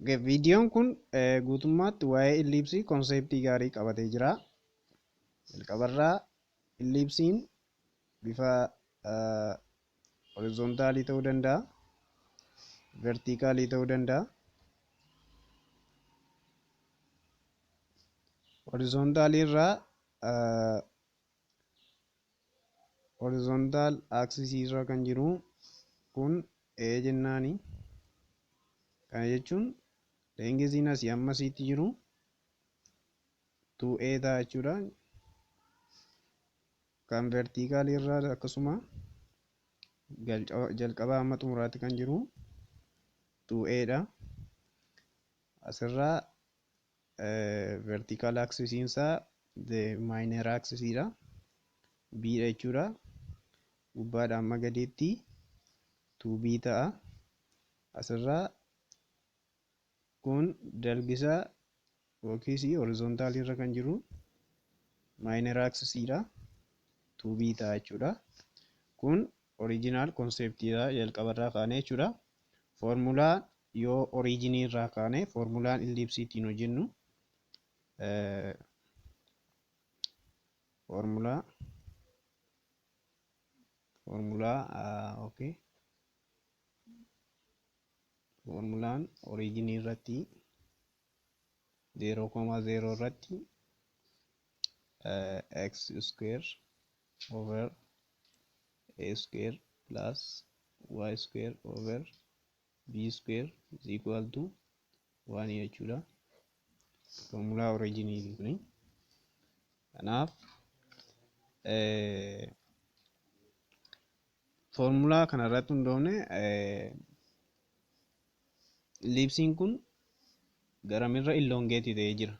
Viidiyoon kun guutummaatti waa'ee illiipsii konseptii gaarii qabatee jira. Jalqabarraa illiipsiin bifa horizontaalii ta'uu danda'a, vertikaalii ta'uu danda'a. Horizontaalii irraa horizontaal aaksisii irra kan jiru kun A jennaani. Kana jechuun leengiziin asii amma asiitti jiru 2A ta'a jechuudha. Kan vertikaalii irraa akkasuma jalqabaa hamma xumuraatti kan jiru 2A dha. Asirraa vertikaal aaksisiin isaa minor aaksisiidha. B dha jechuudha. Gubbaadhaa hamma gadiitti 2B ta'a. Asirraa kun dalgisaa yookiis horizontaalii irra kan jiru minor aaksisiidha. 2B ta'a jechuudha. Kun oriijinaal konseptiidha jalqabarraa kaanee jechuudha. Foormulaa yoo oriijinii irraa kaane foormulaan illiipsii ittiin hojjennu foormulaa foormulaa okay foormulaan oriijinii irratti 0,0 irratti x square over a square plus y square over b square is equal to 1 jechuudha. Foormulaa oriijinii kuni. Kanaaf foormulaa kanarratti hundoofne illiipsiin kun garamirra illongeetii ta'ee jira.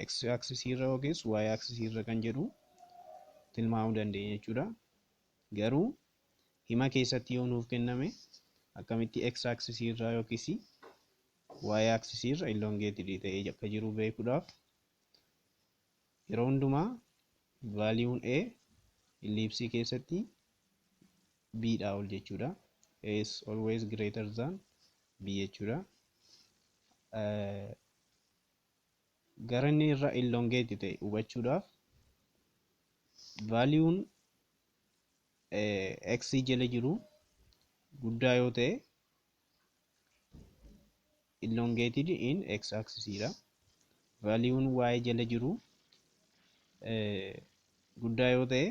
X aaksisii irra yookiis y aaksisii irra kan jedhu tilmaamuu dandeenya jechuudha. Garuu hima keessatti yoo nuuf kenname akkamitti x aaksisii irraa yookiis y aaksisii irra illongeetii ta'ee akka jiru beekuudhaaf yeroo hundumaa vaaliyuun a illiipsii keessatti b dhaa ol jechuudha. A is always greater than b jechuudha. Gara inni irra illongeetii ta'e hubachuudhaaf vaaliyuun x jala jiru guddaa yoo ta'e elongated in x axis dha. Vaaliyuun y jala jiru guddaa yoo ta'e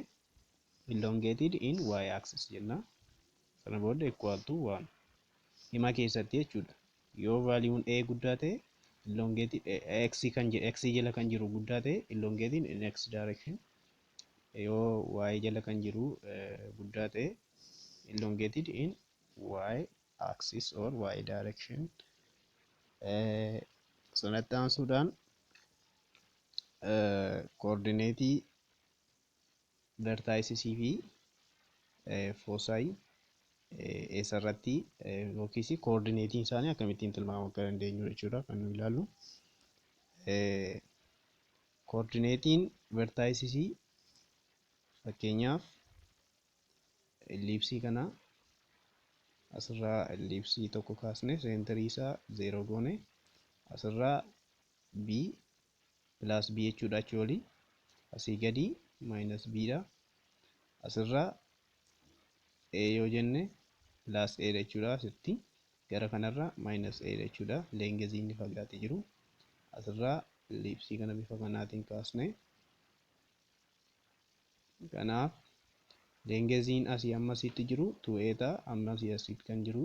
elongated in y axis jenna. Sana booda equal to 1 hima keessatti jechuudha. Yoo vaaliyuun a guddaa ta'e elongated x kan x jala kan jiru guddaa ta'e elongated in x direction, yoo y jala kan jiru guddaa ta'e elongated in y axis or y direction. Sanatti aansuudhaan koordineetii vertaayisisii fi foosaayii eessarratti yookiis koordineetiin isaanii akkamittiin tilmaamuu akka dandeenyu jechuudha kan nu ilaallu. Koordineetiin vertaayisisii fakkeenyaaf illiipsii kana asirraa illiipsii tokko kaasne seentarii isaa 0 goone asirraa b plus b jechuudha achii olii asii gadi minus b dha. Asirraa a yoo jenne plus a jechuudha asitti gara kanarra minus a jechuudha leengezii inni fagaatee jiru. Asirraa illiipsii kana bifa kanaatiin kaasne kanaaf leengeziin asii amma asitti jiru 2a ta'a, amma asii asitti kan jiru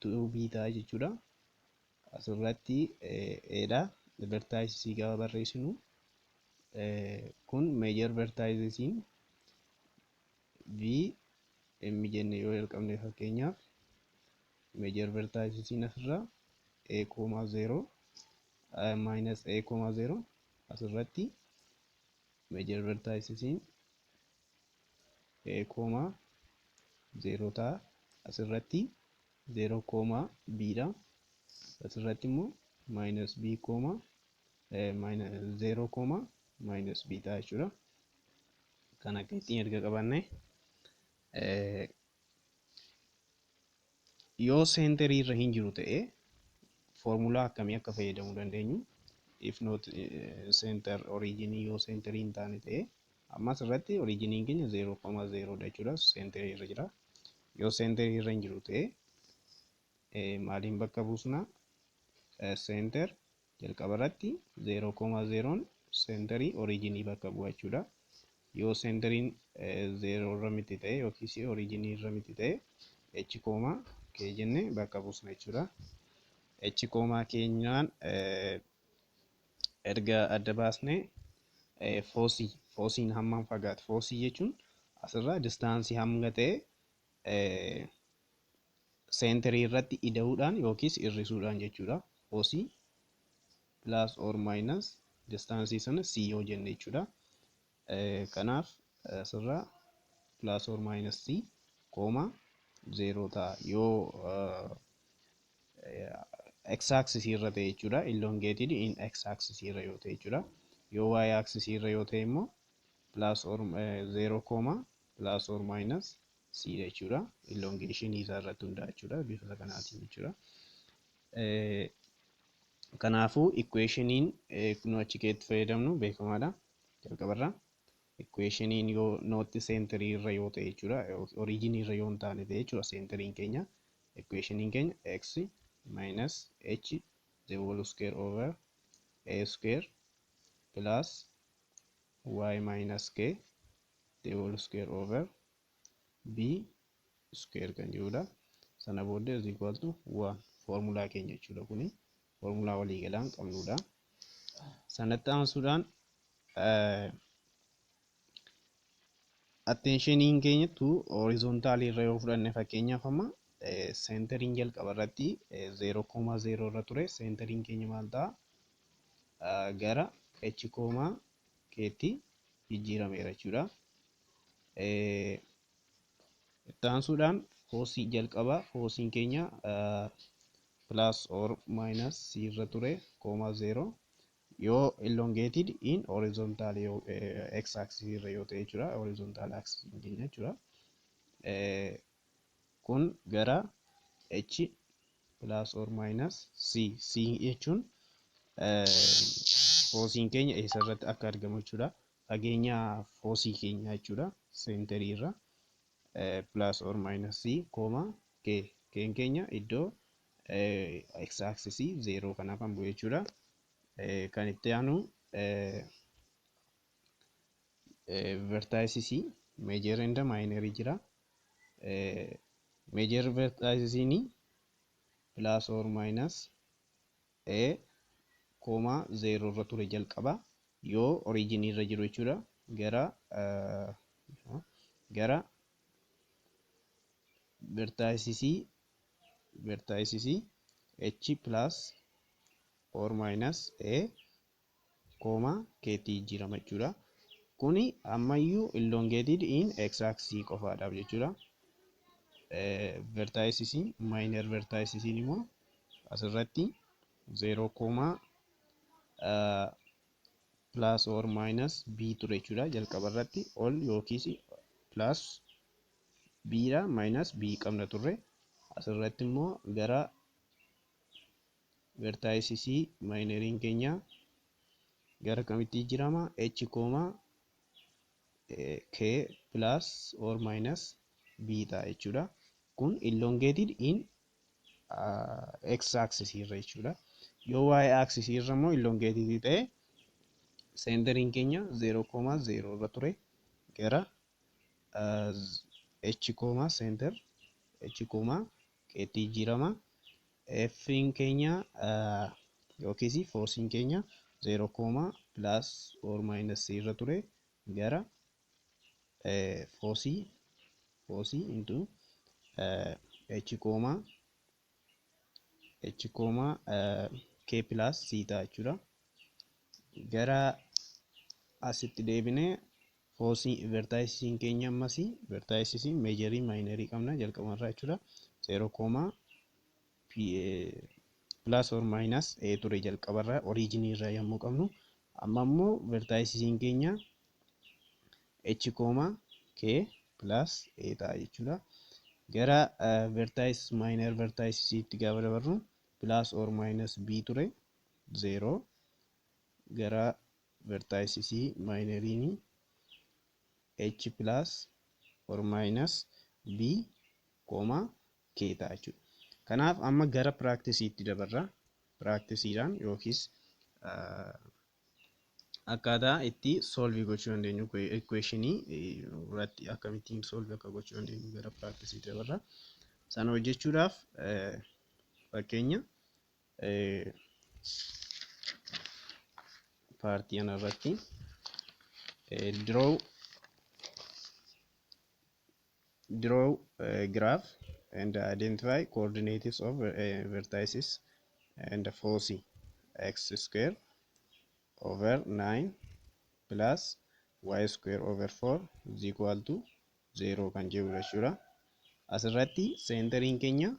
2b ta'a jechuudha. Asirratti a dha. Vertaayisisii gaafa barreessinu kun meejar vertaayisisiin v m jenne yoo jalqabne fakkeenyaaf meejar vertaayisisiin asirraa a comma 0 minus a comma 0 asirratti meejar vertaayisisiin a comma 0 ta'a, asirratti 0 comma b dha, asirratti immoo minus b comma minus 0 comma minus b ta'a jechuudha. Kan akka ittiin erga qabanne yoo seenterii irra hin jiru ta'e Foormulaa akkamii akka fayyadamuu dandeenyu, if not center originii, yoo centerii hin taane ta'e, ammas irratti originiin keenya 0,0 dha jechuudha, centerii irra jira. Yoo centerii irra hin jiru ta'e maaliin bakka buusna? Center jalqaba irratti 0,0 centerii originii bakka bu'a jechuudha. Yoo centeriin 0 irra miti ta'e yookiis originii irra miti ta'e, h comma k jennee bakka buusna jechuudha. H comma keenyaan erga adda baasnee, focii, fociin hammam fagaate? Focii jechuun asirraa distanceii hanga ta'e centerii irratti ida'uudhaan yookiis hir'isuudhaan jechuudha. Focii plus or minus distanceii sana c yoo jenne jechuudha. Kanaaf asirraa plus or minus c comma 0 ta'a yoo x axis irra ta'e jechuudha. Elongated in x axis irra yoo ta'e jechuudha. Yoo y axis irra yoo ta'e immoo plus or 0 comma plus or minus c jechuudha. Elongation isaa irratti hundaa'a jechuudha, bifa kanaatiin jechuudha. Kanaafuu equationiin nu achi keessatti fayyadamnu beekamaadha jalqabarra. Equationiin yoo not centerii irra yoo ta'e jechuudha, originii irra yoo hin taane ta'e jechuudha, centeriin keenya, equationiin keenya x minus h the whole square over a square plus y minus k the whole square over b square kan jedhudha. Sana booddee is equal to 1, foormulaa keenya jechuudha, kuni foormulaa waliigalaan qabnudha. Sanatti aansuudhaan attentioniin keenya tu horizontalii irra yoo fudhanne, fakkeenyaaf amma centeriin jalqaba irratti 0,0 irra ture, centeriin keenya maal ta'a? Gara h comma k'tti jijjiirameera jechuudha. Itti aansuudhaan focii jalqaba fociin keenya plus or minus c irra ture comma 0, yoo elongated in horizontal x axis irra yoo ta'e jechuudha, horizontal axis keenya jechuudha. Kun gara h plus or minus c, c jechuun fociin keenya eessarratti akka argamu jechuudha. Fageenya focii keenya jechuudha, centerii irra plus or minus c comma k, k'n keenya iddoo x axis 0 kanaaf kan bu'e jechuudha. Kan itti aanu vertices major and minor jira. Major vertices plus or minus a comma 0 irra ture jalqaba, yoo origin irra jiru jechuudha, gara vertices h plus or minus a comma k'tti jijjiirama jechuudha. Kuni ammayyuu elongated in x axis qofaadhaaf jechuudha. Vertices minor vertices immoo asirratti 0 comma plus or minus b ture jechuudha, jalqaba irratti ol yookiis plus b dha minus b qabna turre. Asirratti immoo gara vertices minoriin keenya gara kamitti jijjiirama? H comma k plus or minus b ta'a jechuudha. Kun elongated in x axis irra jechuudha. Yoo y axis irra immoo elongated ta'e, centeriin keenya 0,0 irra ture gara h comma center h comma k'tti jijjiirama. F'n keenya yookiis fociin keenya 0 comma plus or minus c irra ture gara focii into h comma k plus c ta'a jechuudha. Gara asitti deebinee focii verticesiin keenya ammas verticesiin majorii minorii qabna jalqabarraa jechuudha. 0 comma plus or minus a ture jalqabarraa originii irraa yommuu qabnu, amma immoo verticesiin keenya h comma k plus a ta'a jechuudha. Gara vertices minor verticesiitti gaafa dabarru plus or minus plus or minus b ture, 0. Gara verticesii minoriin h plus or minus b comma k ta'a jechuudha. Kanaaf amma gara practiceiitti dabarra. Practiceiidhaan yookiis akkaataa itti solve gochuu dandeenyu, equationii irratti akkamittiin solve akka gochuu dandeenyu gara practiceiitti dabarra. Sana hojjechuudhaaf fakkeenya partii kanarratti draw graph and identify coordinates of vertices and foci x square over 9 plus y square over 4 is equal to 0 kan jedhu jechuudha. Asirratti centeriin keenya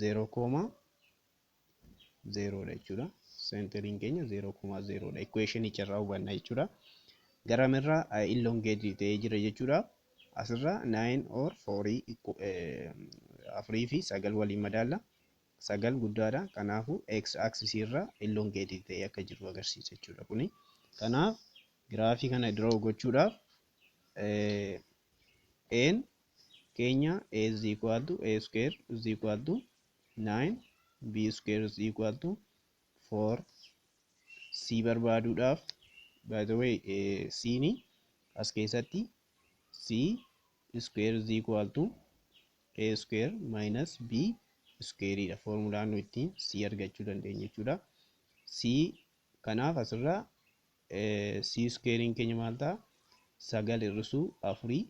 0 comma 0 dha jechuudha. Centeriin keenya 0 comma 0 dha. Equationicha irraa hubanna jechuudha. Garamirraa elongated ta'ee jira jechuudha. Asirraa 9 or 4, afurii fi sagal waliin madaalla. Sagal guddaadha. Kanaafuu x axis irra elongated ta'ee akka jiru agarsiisa jechuudha kuni. Kanaaf giraafii kana draw gochuudhaaf n keenya a is equal to a square is equal to 9, b square is equal to 4. C barbaaduudhaaf, by the way, c ni as keessatti c square is equal to a square minus b square dha, foormulaan nu ittiin c argachuu dandeenya jechuudha. C kanaaf asirraa c squarein keenya maal ta'a? Sagal hir'isuu afurii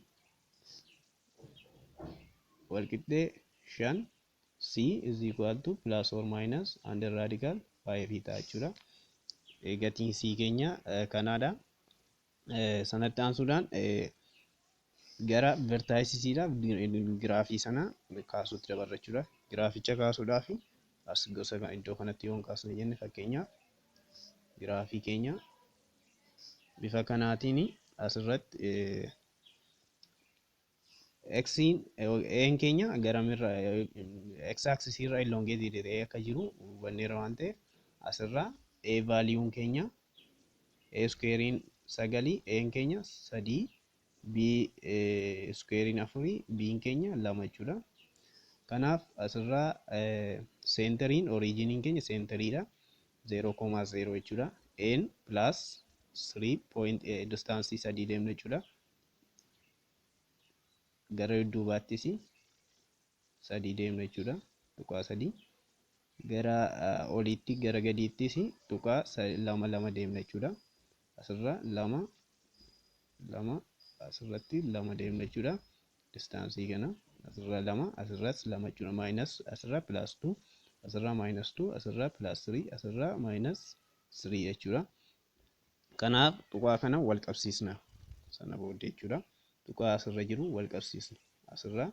walqixxee shan. C is equal to plus or minus under radical 5 ta'a jechuudha. Gatiin c keenya kanaadha. Sanatti aansuudhaan gara verticesiidhaaf giraafii sana kaasuutti dabarra jechuudha. Giraaficha kaasuudhaaf as gosa iddoo kanatti yoon kaasne jenne, fakkeenyaaf giraafii keenya bifa kanaatiin asirratti xiin een keenya garamirra x axis irra elongated ta'ee akka jiru hubanneera waan ta'eef, asirraa a valueun keenya a squarein sagalii, een keenya sadii, b squarein afurii, b'n keenya lama jechuudha. Kanaaf asirraa centeriin, originiin keenya centeriidha. 0,0 jechuudha. N plus 3 point distanceii sadii deemna jechuudha. Gara dudduubaattis sadii deemna jechuudha. Tuqaa sadii. Gara oliitti, gara gadiittis tuqaa lama lama deemna jechuudha. Asirra lama lama, asirratti lama deemna jechuudha. Distanceii kana asirra lama, asirras lama jechuudha. Minus asirra plus 2, asirra minus 2, asirra plus 3, asirra minus 3 jechuudha. Kanaaf tuqaa kana wal qabsiisna sana booddee jechuudha. Tuqaa asirra jiru wal qabsiisna. Asirra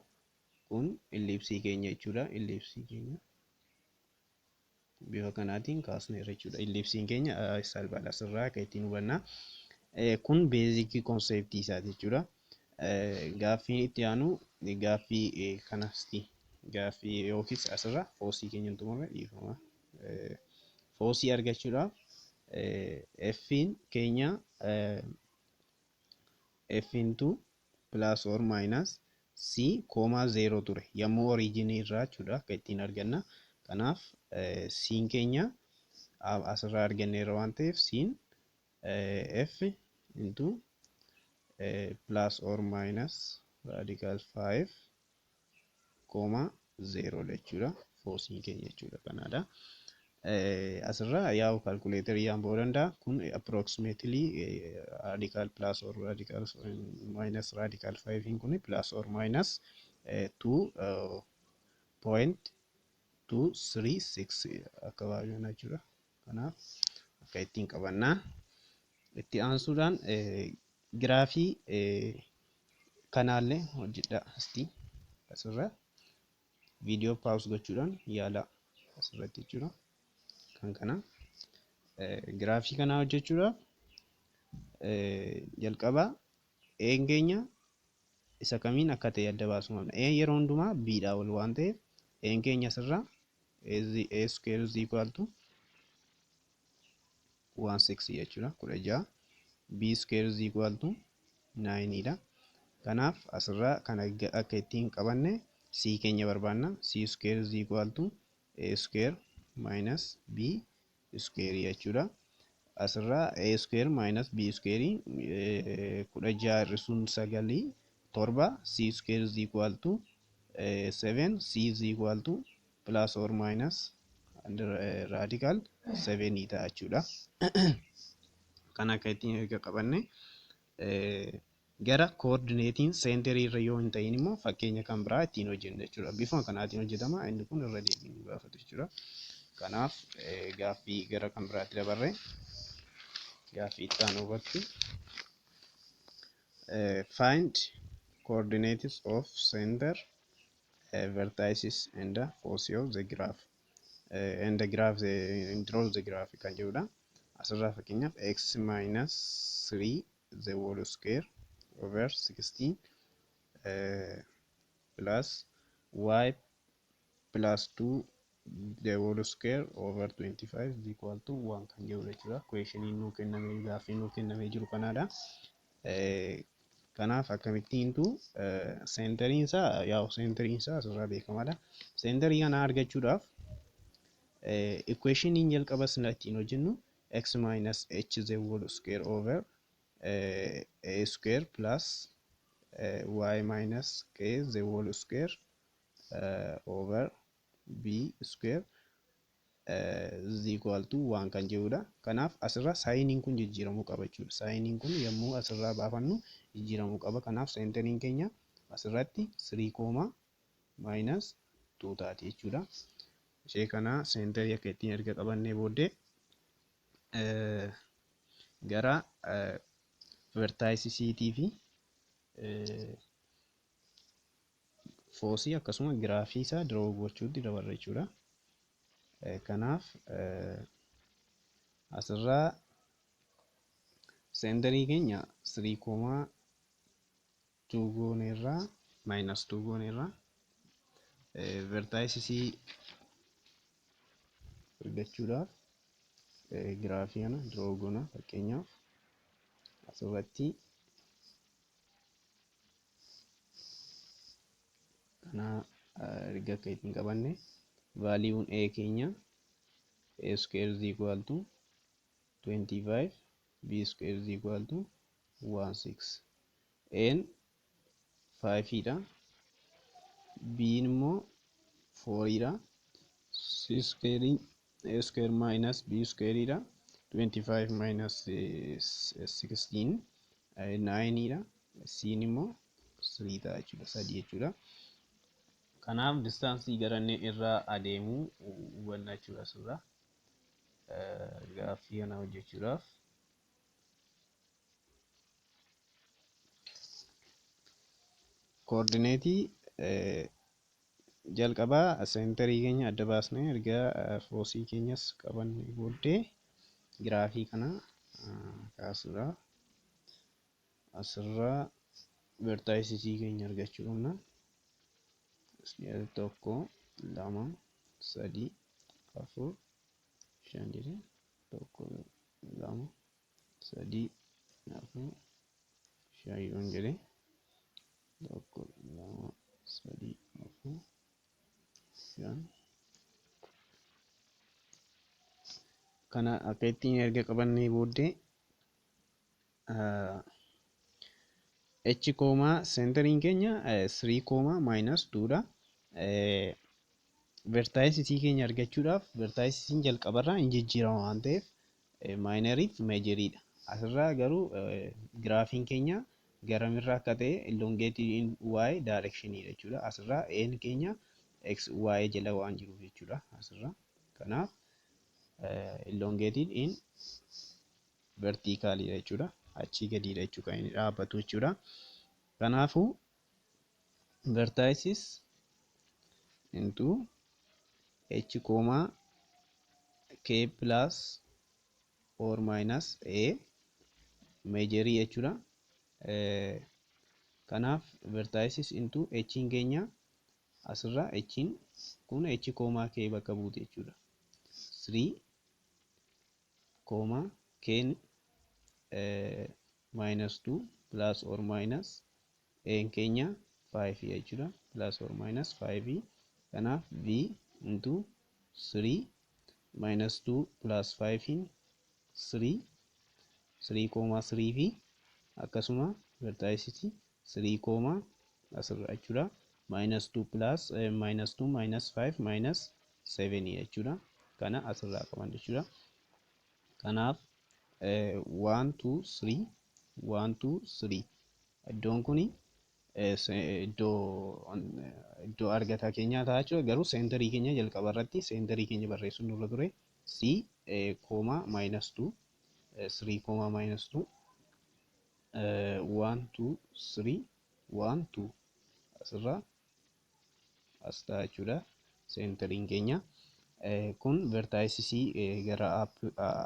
kun ellipseii keenya jechuudha. Ellipseii keenya bifa kanaatiin kaasneerra jechuudha. Ellipseiin keenya salphaadha, asirraa akka ittiin hubanna. Kun basicii conceptii isaati jechuudha. Gaaffiin itti aanu gaaffii kanasti gaaffii yookiis asirra focii keenya hin xumurre, dhiifama. Focii argachuudhaaf F'n keenya F into plus or minus C comma 0 ture yommuu originii irraa jechuudha akka ittiin arganna. Kanaaf C'n keenya asirraa arganneerra waan ta'eef, C'n F into plus or minus radical 5 comma 0 jechuudha. Fociin keenya jechuudha kanaadha. Asirraa yaa'u calculatorii yaan ba'uu danda'a. Kun approximately radical plus or radical minus radical 5 kun plus or minus 2.236 akka baay'ee jechuudha. Kanaaf akka ittiin qabannaa. Itti aansuudhaan giraafii kanaallee hojjedha. Asti asirra viidiyoo pause gochuudhaan yaala asirratti jechuudha. Kan kana giraafii kanaa hojjechuudhaaf jalqaba een keenya isa kamiin akka ta'e adda baasuu qabna. Een yeroo hundumaa biidhaa ol waan ta'eef, een keenya asirraa A square is equal to 16 jechuudha, 16. B square is equal to 9 dha. Kanaaf asirraa kan akka ittiin qabanne C keenya barbaanna. C square is equal to A square minus B square jechuudha. Asirraa A square minus B square 16 hir'isuun 9, 7. C square is equal to 7. C is equal to plus or minus under radical 7 ta'a jechuudha. Kan akka ittiin erga qabanne gara koordineetiin seenterii irra yoo hin ta'in immoo fakkeenya kan biraa ittiin hojjenna jechuudha. Bifuma kanaatiin hojjetama, inni kun irra deebiin nu gaafatu jechuudha. Kanaaf gaaffii gara kan biraatti dabarre, gaaffii itti aanu irratti find coordinates of center, vertices and the foci of the graph and the graph, draw the graph kan jedhudha. Asirraa fakkeenyaaf x minus 3 the whole square over 16 plus y plus 2 the whole square over 25 is equal to 1 kan jedhudha jechuudha. Questioniin nuu kennamee, gaaffii nuu kennamee jiru kanaadha. Kanaaf akkamittiintu seentariin isaa, yaa'u seentariin isaa asirraa beekamaadha. Seentarii kana argachuudhaaf equationiin jalqaba sila ittiin hojjennu x minus h the whole square over a square plus y minus k the whole square over b square is equal to 1 kan jedhudha. Kanaaf asirra saayiniin kun jijjiiramuu qaba jechuudha. Saayiniin kun yommuu asirraa baafannu jijjiiramuu qaba. Kanaaf seentariin keenya asirratti 3 comma minus 2 taati jechuudha. Ishee kana seentarii akka ittiin erga qabannee booddee gara vertaayisisiitii fi foosii akkasuma giraafii isaa draw gochuutti dabarra jechuudha. Kanaaf asirraa seentarii keenya 3 comma 2 gooneerraa, minus 2 gooneerraa, vertaayisisii argachuudhaaf giraafii kana draw goona. Fakkeenyaaf asirratti kana erga akka ittiin qabanne, vaaliyuun a keenya a square is equal to 25, b square is equal to 16. N 5 dha, b immoo 4 dha, c square, a square minus b square dha, 25 minus 16, 9 dha, c immoo 3 ta'a jechuudha, 3 jechuudha. Kanaaf distaansii gara inni irraa adeemuu hubanna jechuudha asirraa gaaffii kana hojjechuudhaaf. Koordineetii jalqabaa seentarii keenya adda baasnee erga foosii keenyas qabannee booddee giraafii kana kaasuudhaaf asirraa vertaayisisii keenya argachuu qabna. 1, 2, 3, 4, 5 jedhee, 1, 2, 3, 4, 5 yoon jedhee, 1, 2, 3, 4, 5. Kana akka ittiin erga qabannee booddee h comma seentariin keenya 3 comma minus 2 dha. Vertaayisisii keenya argachuudhaaf vertaayisisiin jalqabarraa hin jijjiirama waan ta'eef maayinariif meejeriidha. Asirraa garuu giraafiin keenya garamirraa akka ta'e elongated in y directionidha jechuudha. Asirraa n keenya x y jala waan jiruuf jechuudha asirraa. Kanaaf elongated in verticalidha jechuudha. Achii gadiidha jechuudha kan inni dhaabbatu jechuudha. Kanaafuu vertices into h comma k plus or minus a meejerii jechuudha. Kanaaf vertices into h keenya Asirraa h'n kun h comma k bakka buute jechuudha. 3 comma k minus 2 plus or minus a keenya 5 jechuudha. Plus or minus 5. Kanaaf v into 3 minus 2 plus 5 in 3, 3 comma 3 fi akkasuma vertices 3 comma asirra jechuudha. Minus 2 plus minus 2 minus 5 minus 7 jechuudha. Kana asirraa qaban jechuudha. Kanaaf 1 2 3 1 2 3, iddoon kuni iddoo argataa keenyaa ta'a jechuudha. Garuu centerii keenya jalqaba irratti centerii keenya barreessuun nurra ture. C comma minus 2, 3 comma minus 2, 1 2 3 1 2 asirraa as ta'a jechuudha centeriin keenya. Kun verticesii gara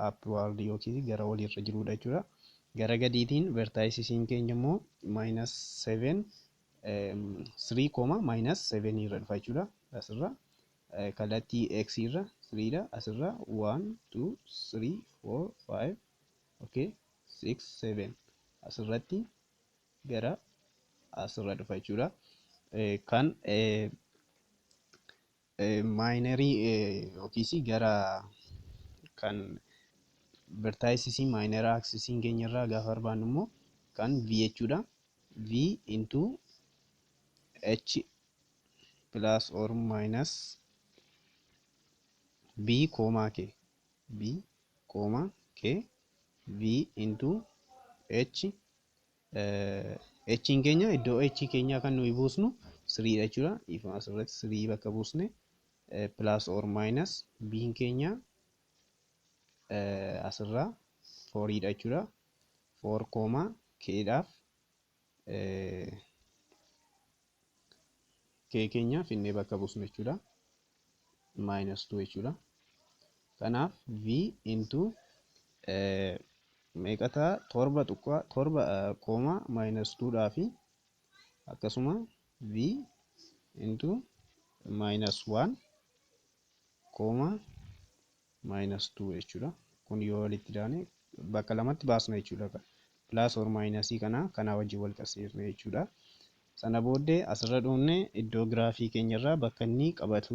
upward yookiin gara oliirra jirudha jechuudha. Gara gadiitiin verticesiin keenya immoo minus 7, 3 comma minus 7 irra dhufa jechuudha. Asirra kallattii x irra 3 dha. Asirra 1 2 3 4 5, okay, 6 7 asirratti gara asirra dhufa jechuudha. Kan minorii yookiis gara kan verticesii minor axisiin keenya irraa gaafa barbaannu immoo kan v jechuudha. V into h plus or minus b comma k, b comma k, v into h, h keenya iddoo h keenya kan nuyi buusnu 3 dha jechuudha. Ifuma asirratti 3 bakka buusne plus or minus b keenya asirraa 4 dha jechuudha. 4 comma k dhaaf k keenya finnee bakka buusnu jechuudha. Minus 2 jechuudha. Kanaaf v into meeqa ta'a? Torba tuqaa torba comma minus 2 dhaa fi akkasuma v into minus 1 comma minus 2 jechuudha. Kun yoo walitti daane bakka lamatti baasna jechuudha. Plus or minusii kana kanaa wajjin wal qabsiifne jechuudha. Sana booddee asirra dhufne iddoo giraafii keenyarraa bakka inni qabatu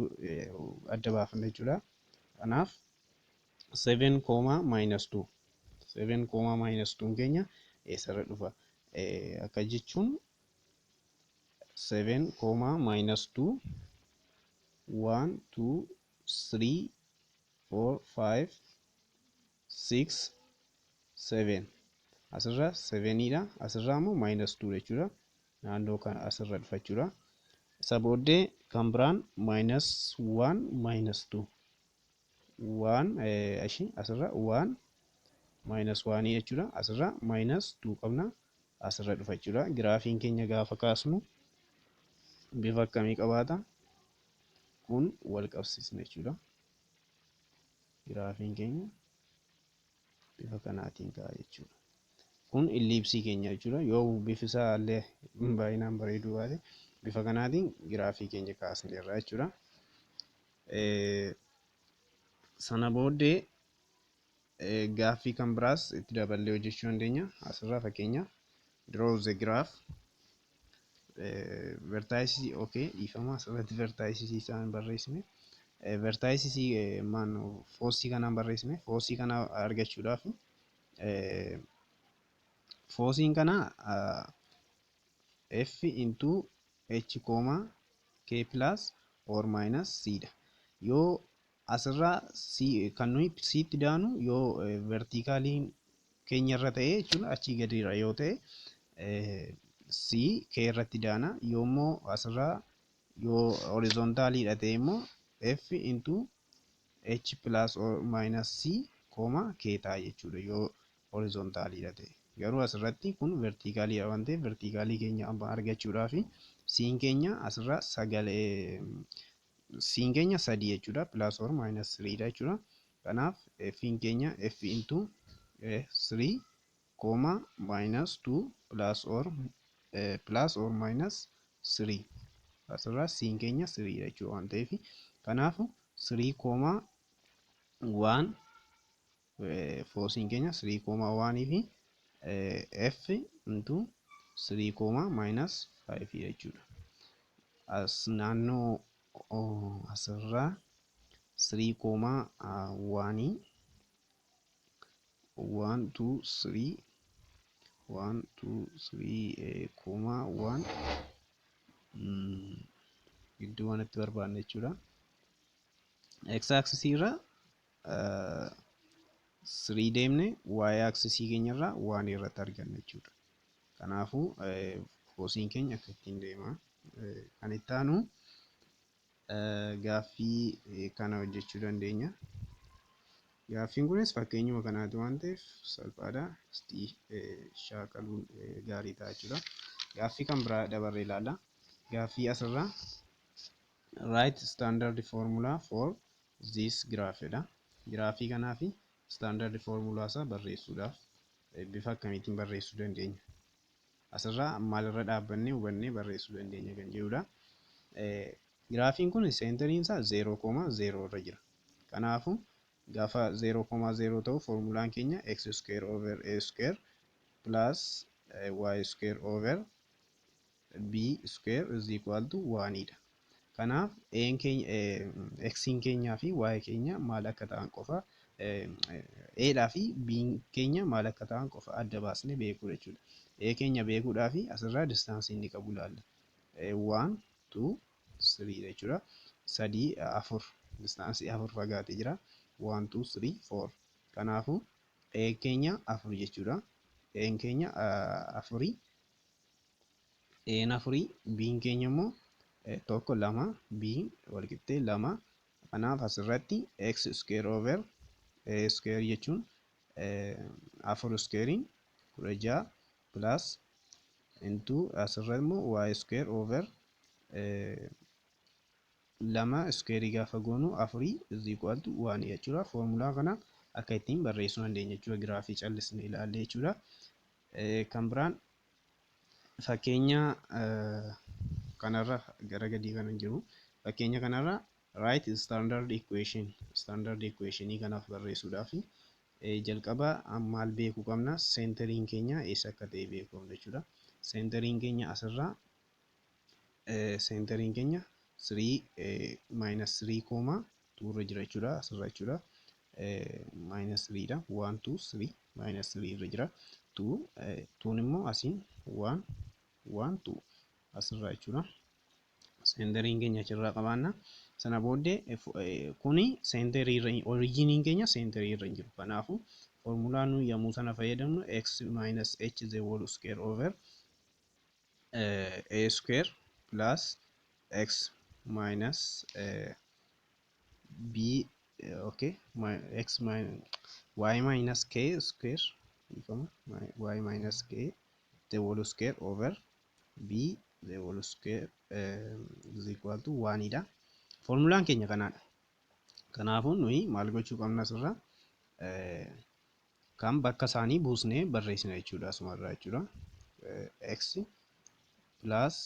adda baafanna jechuudha. Kanaaf 7 comma minus 2, 7 comma minus 2 keenya eessarra dhufa? Akka jechuun 7 comma minus 2, 1 2 3 4 5 6 7, asirra 7 dha, asirraa immoo minus 2 jechuudha. Naannoo kan asirra dhufa jechuudha. Isa booddee kan biraan minus 1 minus 2, 1 ashi asirra 1 minus 1 jechuudha. Asirra minus 2 qabna, asirra dhufa jechuudha. Giraafiin keenya gaafa kaasnu bifa akkamii qabaata? Kun wal qabsiisna jechuudha. Giraafiin keenya bifa kanaatiin ka'a jechuudha. Kun ellipsii keenya jechuudha. Yoo bifi isaa illee baay'inaan bareeduu baate bifa kanaatiin giraafii keenya kaasneerra jechuudha. Sana booddee gaaffii kan biraas itti daballee hojjechuu dandeenya. Asirraa fakkeenyaaf draw the graph vertices, okay, dhiifama, asirratti vertices isaan barreessine, vertices maan focusii kanaan barreessine. Focusii kana argachuudhaaf focusiin kana f into h comma k plus or minus c dha. Yoo asirraa c kan nuyi c tti daanu yoo verticaliin keenyarra ta'e jechuudha, achii gadiirra yoo ta'e c k irratti daana. Yoo immoo asirraa yoo horizontaliidha ta'e immoo f into h plus or minus c comma k ta'a jechuudha yoo horizontaliidha ta'e. Garuu asirratti kun verticaliidha waan ta'eef verticalii keenya amma argachuudhaaf c'n keenya asirraa sagalee c'n keenya sadii jechuudha, plus or minus 3 dha jechuudha. Kanaaf f'n keenya f into 3 comma minus 2 plus or minus 3. Asirraa C'n keenya 3dha jechuudha waan ta'eef. Kanaaf 3 comma 1, fociin keenya 3 comma 1 fi F into 3 comma minus 5 jechuudha. As naannoo asirraa 3 comma 1, 1 2 3, 1 2 3 comma 1 gidduu kanatti barbaanne jechuudha. X axisii irra 3 deemne, y axisii keenya irra 1 irratti arganna jechuudha. Kanaafuu fociin keenya akka ittiin deema. Kan itti aanu gaaffii kana hojjechuu dandeenya. Gaaffiin kunis fakkeenyuma kanaati waan ta'eef salphaadha. Shaakaluun gaarii ta'a jechuudha. Gaaffii kan biraa dabarree ilaalla. Gaaffii asirraa "Write standard formula for this graph" jedha. Giraafii kanaa fi standard formula isaa barreessuudhaaf bifa akkamiitiin barreessuu dandeenya? Asirraa maalirra dhaabbannee hubannee barreessuu dandeenya kan jedhudha. Giraafiin kun centeriin isaa 0,0 irra jira. Kanaafuu gaafa 0,0 ta'u, formulaan keenya x square over a square plus y square over b square is equal to 1 dha. Kanaaf keenya, x'n keenyaa fi y keenya maal akka ta'an qofa, a dhaa fi b keenya maal akka ta'an qofa adda baasnee beekuu jechuudha. A keenya beekuudhaa fi asirraa distanceii inni qabu ilaalla. 1, 2, 3 jechuudha. Sadii, afur, distanceii afur fagaatee jira. 1, 2, 3, 4. Kanaafuu a keenya afur jechuudha. A keenya afurii. A'n afurii, b'n keenya immoo tokko, lama, b walqixxee lama. Kanaaf asirratti x square over a square jechuun afur squarein 16 plus into asirra immoo y square over lama square gaafa goonu afurii is equal to one jechuudha. Foormulaa kana akka ittiin barreessuu dandeenya jechuudha. Giraafii callisnee ilaalle jechuudha. Kan biraan fakkeenya kanarra gara gadii kana jiru. Fakkeenya kanarra write standard equation, standard equationii kanaaf barreessuudhaaf jalqaba maal beekuu qabna? Centeriin keenya eessa akka ta'e beekuu qabna jechuudha. Centeriin keenya asirraa, centeriin keenya 3 minus 3 comma 2 irra jira jechuudha, asirra jechuudha. Minus 3 dha, 1 2 3, minus 3 irra jira. 2 2 immoo asiin 1 1 2 asirra jechuudha. Centeriin keenya achirraa qabaanna. Sana booddee kuni centerii irra, originiin keenya centerii irra hin jiru. Kanaafuu foormulaa nu yommuu sana fayyadamnu x minus h the whole square over a square plus x minus b, okay, x minus y minus k square, y minus k the whole square over b the whole square is equal to 1 dha. Foormulaan keenya kanaadha. Kanaafuu nuyi maal gochuu qabna? Asirraa kan bakka isaanii buusnee barreessina jechuudha, asumarraa jechuudha. X plus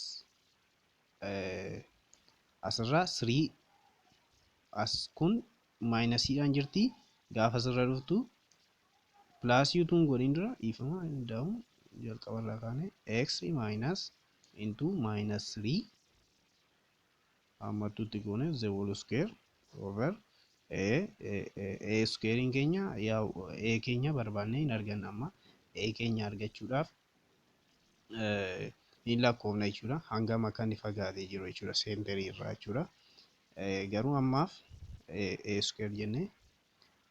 asirraa 3, as kun minusiidhaan jirti, gaafa asirra dhuftu plusii utuu hin godhin dura, dhiifama, danda'amu jalqabarraa kaane x minus into minus 3 hammattuutti goone the whole square over a squarein keenya, yaa a keenya barbaannee hin arganna. Amma a keenya argachuudhaaf hin lakkoofna jechuudha, hangam akka inni fagaatee jiru jechuudha centerii irraa jechuudha. Garuu ammaaf a square jennee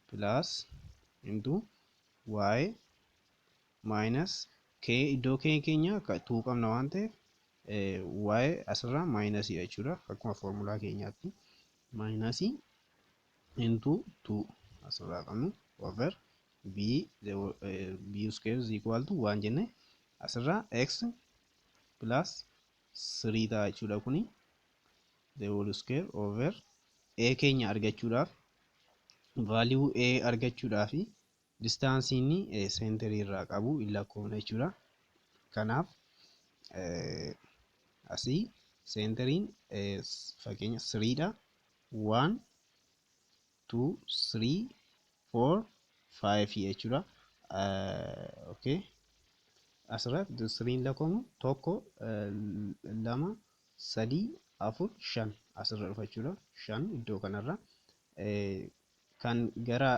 plus into y minus k, iddoo k keenya two qabna waan ta'eef y asirraa minusii jechuudha, akkuma foormulaa keenyaatti minusii into 2 asirraa qabnu over b, b square is equal to 1 jenne. Asirraa x plus 3 ta'a jechuudha kuni the whole square over a keenya argachuudhaaf, value a argachuudhaaf distanceii inni centerii irraa qabu hin lakkoofna jechuudha. Kanaaf asii Centeriin fakkeenya 3dha. 1, 2, 3, 4, 5 jechuudha. Okay. Asirratti 3 lakkoofnu 1, 2, 3, 4, 5 asirra dhufa jechuudha. 5 iddoo kanarra. Kan gara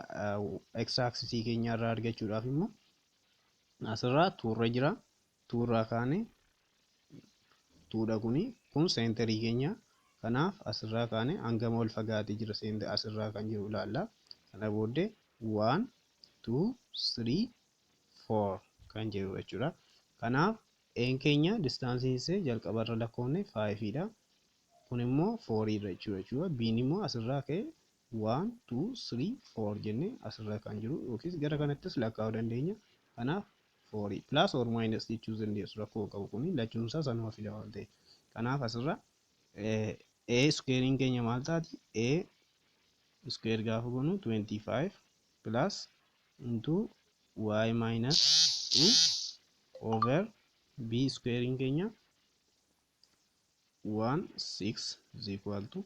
x axisii keenyarraa argachuudhaaf immoo asirraa tworra jira. Tworraa kaane twodha kuni, kun centerii keenya. Kanaaf asirraa kaane hangam ol fagaatee jira asirraa kan jiru ilaalla. Sana booddee 1, 2, 3, 4 kan jiru jechuudha. Kanaaf A'n keenya distanceiin isee jalqabarra lakkoofne 5dha. Kun immoo 4dha jechuudha. B'n immoo asirraa ka'ee 1, 2, 3, 4 jennee asirra kan jiru yookiis gara kanattis lakkaa'uu dandeenya. Kanaaf 4 plus or minus jechuu dandeessu, rakkoo qabu, kuni lachuunsaa sanuma fida waan ta'eef. Kanaaf asirra A squarein keenya maal taati? A square gaafa goonu 25 plus into y minus 2 over b squarein keenya 1 6 is equal to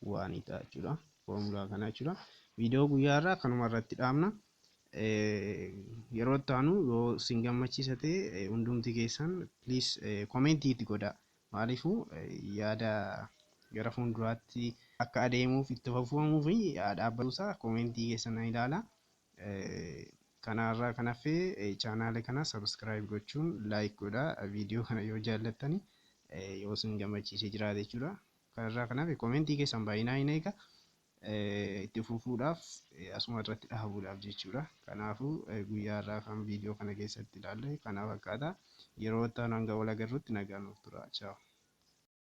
1 ta'a jechuudha. Foormulaa kana jechuudha. Viidiyoo guyyaa irraa kanuma irratti dhaabna. Yeroo itti aanu yoo isin gammachiisa ta'e, hundumti keessan please commentii itti godhaa. Maaliifuu yaada gara fuulduraatti akka adeemuuf itti fufamuu fi dhaabbatuusaa commentii keessan nan ilaala. Kanarraa kan hafe channela kana subscribe gochuun like godhaa. Viidiyoo kana yoo jaallattani, yoo isin gammachiisee jiraate jechuudha. Kanarraa kan hafe commentii keessan baay'inaan hin eega. Itti fufuudhaaf, asuma irratti dhaabuudhaaf jechuudha. Kanaafuu guyyaa irraa kan viidiyoo kana keessatti ilaalle kana fakkaata. Yeroo itti aanu hanga wal agarrutti nagaan nuuf tura. Ciao.